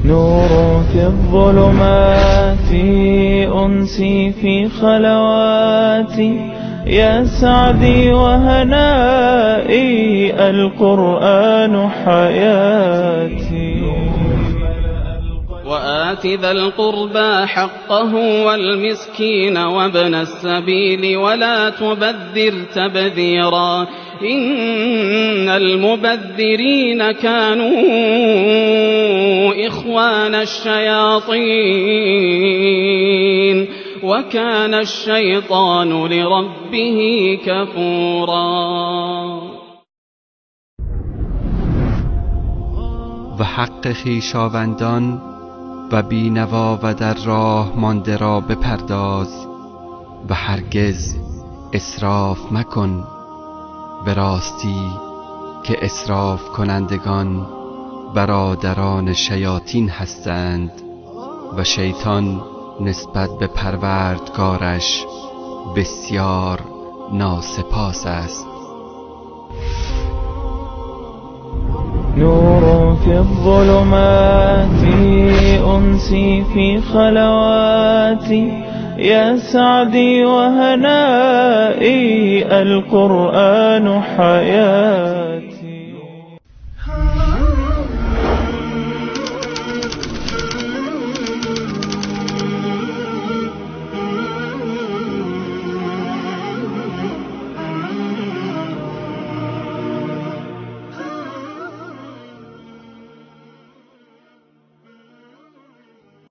نور في الظلمات، أنسي في خلواتي، يا سعدي وهنائي، القرآن حياتي. وآت ذا القربى حقه والمسكين وابن السبيل ولا تبذر تبذيرا إن المبذرين كانوا إخوان الشياطين وكان الشيطان لربه كفورا. و حق خویشاوندان و بینوا و در راه مانده را بپرداز و هرگز اسراف مکن، به راستی که اسراف کنندگان برادران شیاطین هستند و شیطان نسبت به پروردگارش بسیار ناسپاس است. نور في الظلمات، أنسي في خلواتي، يا سعدي وهنائي، القرآن حياتي.